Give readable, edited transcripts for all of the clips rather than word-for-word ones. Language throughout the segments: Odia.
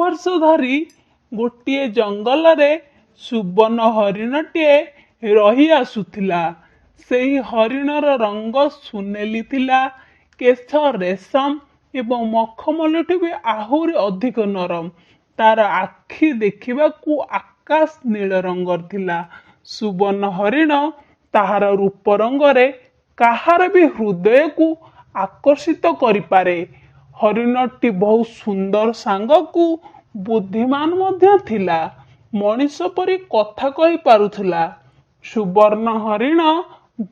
ବର୍ଷ ଧରି ଗୋଟିଏ ଜଙ୍ଗଲରେ ସୁବର୍ଣ୍ଣ ହରିଣଟିଏ ରହି ଆସୁଥିଲା। ସେହି ହରିଣର ରଙ୍ଗ ସୁନେଲି ଥିଲା, କେଶ ରେଶମ ଏବଂ ମଖମଲଠୁ ବି ଆହୁରି ଅଧିକ ନରମ। ତାର ଆଖି ଦେଖିବାକୁ ଆକାଶ ନୀଳ ରଙ୍ଗର ଥିଲା। ସୁବର୍ଣ୍ଣ ହରିଣ ତାହାର ରୂପ ରଙ୍ଗରେ କାହାର ବି ହୃଦୟକୁ ଆକର୍ଷିତ କରିପାରେ। ହରିଣଟି ବହୁତ ସୁନ୍ଦର ସାଙ୍ଗକୁ ବୁଦ୍ଧିମାନ ମଧ୍ୟ ଥିଲା। ମଣିଷ ପରି କଥା କହି ପାରୁଥିଲା। ସୁବର୍ଣ୍ଣ ହରିଣ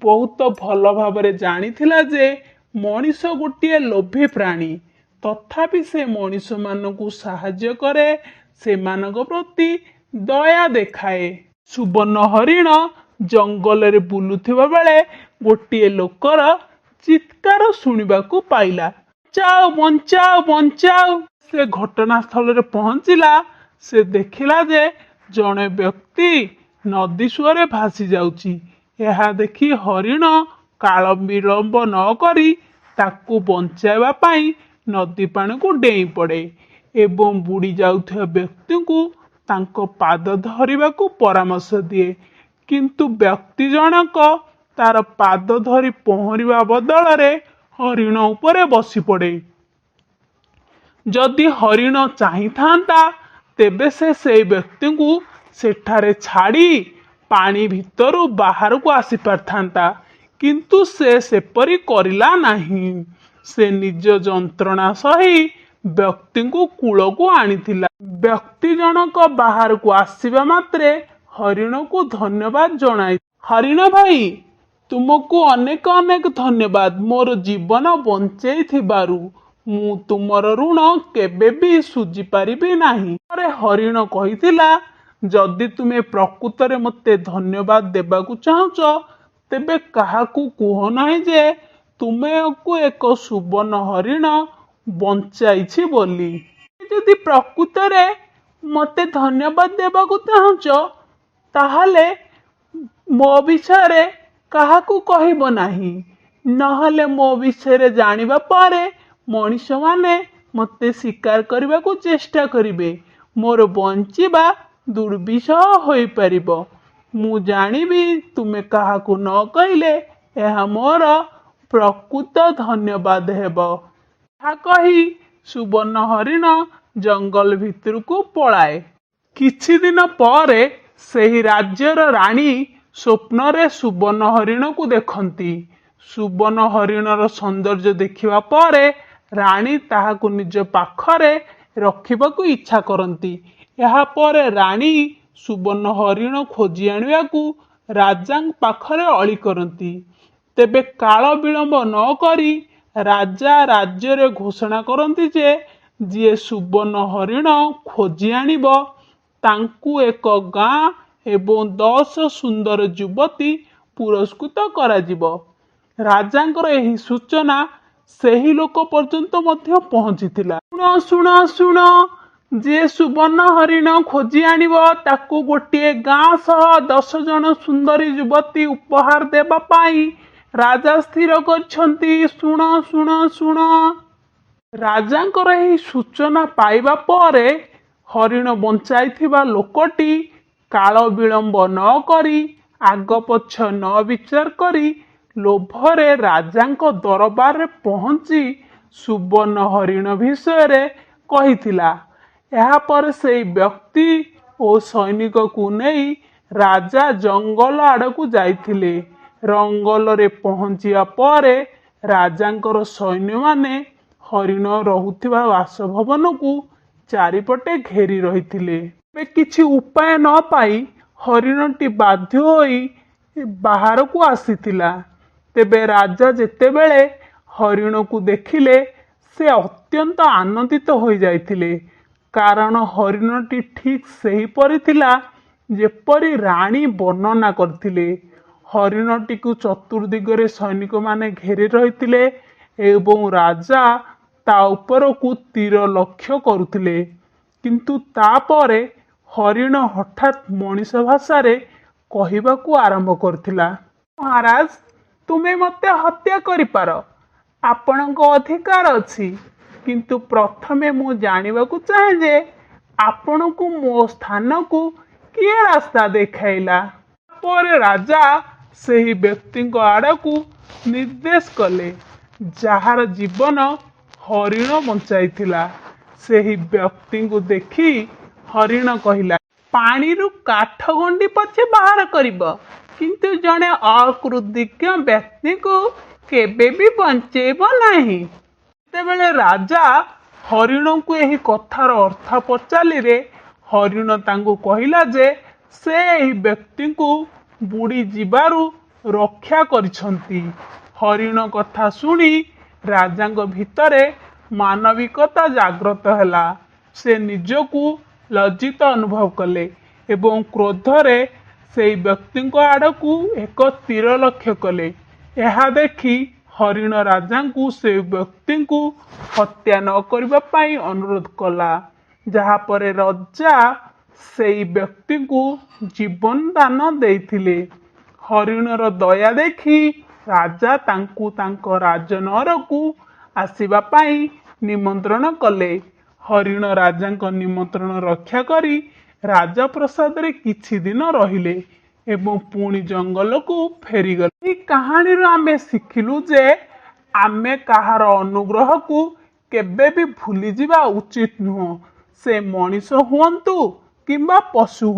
ବହୁତ ଭଲ ଭାବରେ ଜାଣିଥିଲା ଯେ ମଣିଷ ଗୋଟିଏ ଲୋଭୀ ପ୍ରାଣୀ। ତଥାପି ସେ ମଣିଷମାନଙ୍କୁ ସାହାଯ୍ୟ କରେ, ସେମାନଙ୍କ ପ୍ରତି ଦୟା ଦେଖାଏ। ସୁବର୍ଣ୍ଣ ହରିଣ ଜଙ୍ଗଲରେ ବୁଲୁଥିବା ବେଳେ ଗୋଟିଏ ଲୋକର ଚିତ୍କାର ଶୁଣିବାକୁ ପାଇଲା, "ବଞ୍ଚାଅ, ବଞ୍ଚାଅ, ବଞ୍ଚାଅ!" ସେ ଘଟଣାସ୍ଥଳରେ ପହଞ୍ଚିଲା। ସେ ଦେଖିଲା ଯେ ଜଣେ ବ୍ୟକ୍ତି ନଦୀ ସୁଅରେ ଭାସି ଯାଉଛି। ଏହା ଦେଖି ହରିଣ କାଳ ବିଳମ୍ବ ନ କରି ତାକୁ ବଞ୍ଚାଇବା ପାଇଁ ନଦୀ ପାଣିକୁ ଡେଇଁ ପଡ଼େ ଏବଂ ବୁଡ଼ି ଯାଉଥିବା ବ୍ୟକ୍ତିଙ୍କୁ ତାଙ୍କ ପାଦ ଧରିବାକୁ ପରାମର୍ଶ ଦିଏ। କିନ୍ତୁ ବ୍ୟକ୍ତି ଜଣକ ତାର ପାଦ ଧରି ପହଁରିବା ବଦଳରେ ହରିଣ ଉପରେ ବସି ପଡ଼େ। ଯଦି ହରିଣ ଚାହିଁଥାନ୍ତା, ତେବେ ସେ ସେଇ ବ୍ୟକ୍ତିଙ୍କୁ ସେଠାରେ ଛାଡ଼ି ପାଣି ଭିତରୁ ବାହାରକୁ ଆସିପାରିଥାନ୍ତା। କିନ୍ତୁ ସେ ସେପରି କରିଲା ନାହିଁ। ସେ ନିଜ ଯନ୍ତ୍ରଣା ସହି ବ୍ୟକ୍ତିଙ୍କୁ କୂଳକୁ ଆଣିଥିଲା। ବ୍ୟକ୍ତି ଜଣକ ବାହାରକୁ ଆସିବା ମାତ୍ରେ ହରିଣକୁ ଧନ୍ୟବାଦ ଜଣାଇ, "ହରିଣ ଭାଇ, ତୁମକୁ ଅନେକ ଅନେକ ଧନ୍ୟବାଦ ମୋର ଜୀବନ ବଞ୍ଚେଇଥିବାରୁ। ମୁଁ ତୁମର ଋଣ କେବେ ବି ଶୁଝିପାରିବି ନାହିଁ।" ପରେ ହରିଣ କହିଥିଲା, "ଯଦି ତୁମେ ପ୍ରକୃତରେ ମୋତେ ଧନ୍ୟବାଦ ଦେବାକୁ ଚାହୁଁଛ, ତେବେ କାହାକୁ କୁହ ନାହିଁ ଯେ ତୁମକୁ ଏକ ସୁବର୍ଣ୍ଣ ହରିଣ ବଞ୍ଚାଇଛି ବୋଲି। ଯଦି ପ୍ରକୃତରେ ମୋତେ ଧନ୍ୟବାଦ ଦେବାକୁ ଚାହୁଁଛ, ତାହେଲେ ମୋ ବିଷୟରେ କାହାକୁ କହିବ ନାହିଁ। ନହେଲେ ମୋ ବିଷୟରେ ଜାଣିବା ପରେ ମଣିଷମାନେ ମୋତେ ଶିକାର କରିବାକୁ ଚେଷ୍ଟା କରିବେ। ମୋର ବଞ୍ଚିବା ଦୁର୍ବିସହ ହୋଇପାରିବ। ମୁଁ ଜାଣିବି ତୁମେ କାହାକୁ ନ କହିଲେ ଏହା ମୋର ପ୍ରକୃତ ଧନ୍ୟବାଦ ହେବ।" ଏହା କହି ସୁବର୍ଣ୍ଣ ହରିଣ ଜଙ୍ଗଲ ଭିତରକୁ ପଳାଏ। କିଛି ଦିନ ପରେ ସେହି ରାଜ୍ୟର ରାଣୀ ସ୍ୱପ୍ନରେ ସୁବର୍ଣ୍ଣ ହରିଣକୁ ଦେଖନ୍ତି। ସୁବର୍ଣ୍ଣ ହରିଣର ସୌନ୍ଦର୍ଯ୍ୟ ଦେଖିବା ପରେ ରାଣୀ ତାହାକୁ ନିଜ ପାଖରେ ରଖିବାକୁ ଇଚ୍ଛା କରନ୍ତି। ଏହାପରେ ରାଣୀ ସୁବର୍ଣ୍ଣ ହରିଣ ଖୋଜି ଆଣିବାକୁ ରାଜାଙ୍କ ପାଖରେ ଅଳି କରନ୍ତି। ତେବେ କାଳ ବିଳମ୍ବ ନ କରି ରାଜା ରାଜ୍ୟରେ ଘୋଷଣା କରନ୍ତି ଯେ ଯିଏ ସୁବର୍ଣ୍ଣ ହରିଣ ଖୋଜି ଆଣିବ, ତାଙ୍କୁ ଏକ ଗାଁ ଏବଂ 10 ସୁନ୍ଦର ଯୁବତୀ ପୁରସ୍କୃତ କରାଯିବ। ରାଜାଙ୍କର ଏହି ସୂଚନା ସେହି ଲୋକ ପର୍ଯ୍ୟନ୍ତ ମଧ୍ୟ ପହଞ୍ଚିଥିଲା। "ଶୁଣ, ଶୁଣ, ଶୁଣ! ଯିଏ ସୁବର୍ଣ୍ଣ ହରିଣ ଖୋଜି ଆଣିବ, ତାକୁ ଗୋଟିଏ ଗାଁ ସହ 10 ଜଣ ସୁନ୍ଦରୀ ଯୁବତୀ ଉପହାର ଦେବା ପାଇଁ ରାଜା ସ୍ଥିର କରିଛନ୍ତି। ଶୁଣ, ଶୁଣ, ଶୁଣ!" ରାଜାଙ୍କର ଏହି ସୂଚନା ପାଇବା ପରେ ହରିଣ ବଞ୍ଚାଇଥିବା ଲୋକଟି କାଳ ବିଳମ୍ବ ନ କରି, ଆଗ ପଛ ନ ବିଚାର କରି ଲୋଭରେ ରାଜାଙ୍କ ଦରବାରରେ ପହଞ୍ଚି ସୁବର୍ଣ୍ଣ ହରିଣ ବିଷୟରେ କହିଥିଲା। ଏହାପରେ ସେହି ବ୍ୟକ୍ତି ଓ ସୈନିକକୁ ନେଇ ରାଜା ଜଙ୍ଗଲ ଆଡ଼କୁ ଯାଇଥିଲେ। ଜଙ୍ଗଲରେ ପହଞ୍ଚିବା ପରେ ରାଜାଙ୍କର ସୈନ୍ୟମାନେ ହରିଣ ରହୁଥିବା ବାସଭବନକୁ ଚାରିପଟେ ଘେରି ରହିଥିଲେ। ତେବେ କିଛି ଉପାୟ ନ ପାଇ ହରିଣଟି ବାଧ୍ୟ ହୋଇ ବାହାରକୁ ଆସିଥିଲା। ତେବେ ରାଜା ଯେତେବେଳେ ହରିଣକୁ ଦେଖିଲେ, ସେ ଅତ୍ୟନ୍ତ ଆନନ୍ଦିତ ହୋଇଯାଇଥିଲେ, କାରଣ ହରିଣଟି ଠିକ୍ ସେହିପରି ଥିଲା ଯେପରି ରାଣୀ ବର୍ଣ୍ଣନା କରିଥିଲେ। ହରିଣଟିକୁ ଚତୁର୍ଦିଗରେ ସୈନିକମାନେ ଘେରି ରହିଥିଲେ ଏବଂ ରାଜା ତା ଉପରକୁ ତୀର ଲକ୍ଷ୍ୟ କରୁଥିଲେ। କିନ୍ତୁ ତାପରେ ହରିଣ ହଠାତ୍ ମଣିଷ ଭାଷାରେ କହିବାକୁ ଆରମ୍ଭ କରିଥିଲା, "ମହାରାଜ, ତୁମେ ମୋତେ ହତ୍ୟା କରିପାର। ଆପଣଙ୍କ ଅଧିକାର ଅଛି। କିନ୍ତୁ ପ୍ରଥମେ ମୁଁ ଜାଣିବାକୁ ଚାହେଁ ଯେ ଆପଣଙ୍କୁ ମୋ ସ୍ଥାନକୁ କିଏ ରାସ୍ତା ଦେଖାଇଲା? ପରେ ରାଜା ସେହି ବ୍ୟକ୍ତିଙ୍କ ଆଡ଼କୁ ନିର୍ଦ୍ଦେଶ କଲେ, ଯାହାର ଜୀବନ ହରିଣ ବଞ୍ଚାଇଥିଲା। ସେହି ବ୍ୟକ୍ତିଙ୍କୁ ଦେଖି ହରିଣ କହିଲା, ପାଣିରୁ କାଠ ଗଣ୍ଡି ପଛେ ବାହାର କରିବ, କିନ୍ତୁ ଜଣେ ଅକୃତଜ୍ଞ ବ୍ୟକ୍ତିକୁ କେବେ ବି ବଞ୍ଚେଇବ ନାହିଁ। ଯେତେବେଳେ ରାଜା ହରିଣଙ୍କୁ ଏହି କଥାର ଅର୍ଥ ପଚାରିଲେ, ହରିଣ ତାଙ୍କୁ କହିଲା ଯେ ସେ ଏହି ବ୍ୟକ୍ତିଙ୍କୁ ବୁଡ଼ି ଯିବାରୁ ରକ୍ଷା କରିଛନ୍ତି। ହରିଣ କଥା ଶୁଣି ରାଜାଙ୍କ ଭିତରେ ମାନବିକତା ଜାଗ୍ରତ ହେଲା। ସେ ନିଜକୁ ଲଜ୍ଜିତ ଅନୁଭବ କଲେ ଏବଂ କ୍ରୋଧରେ ସେହି ବ୍ୟକ୍ତିଙ୍କ ଆଡ଼କୁ ଏକ ତୀର ଲକ୍ଷ୍ୟ କଲେ। ଏହା ଦେଖି ହରିଣ ରାଜାଙ୍କୁ ସେ ବ୍ୟକ୍ତିଙ୍କୁ ହତ୍ୟା ନ କରିବା ପାଇଁ ଅନୁରୋଧ କଲା, ଯାହାପରେ ରଜା ସେଇ ବ୍ୟକ୍ତିଙ୍କୁ ଜୀବନ ଦାନ ଦେଇଥିଲେ। ହରିଣର ଦୟା ଦେଖି ରାଜା ତାଙ୍କୁ ତାଙ୍କ ରାଜନଅରକୁ ଆସିବା ପାଇଁ ନିମନ୍ତ୍ରଣ କଲେ। ହରିଣ ରାଜାଙ୍କ ନିମନ୍ତ୍ରଣ ରକ୍ଷା କରି ରାଜପ୍ରାସାଦରେ କିଛି ଦିନ ରହିଲେ ଏବଂ ପୁଣି ଜଙ୍ଗଲକୁ ଫେରିଗଲେ। ଏହି କାହାଣୀରୁ ଆମେ ଶିଖିଲୁ ଯେ ଆମେ କାହାର ଅନୁଗ୍ରହକୁ କେବେ ବି ଭୁଲିଯିବା ଉଚିତ ନୁହଁ, ସେ ମଣିଷ ହୁଅନ୍ତୁ କିମ୍ବା ପଶୁ।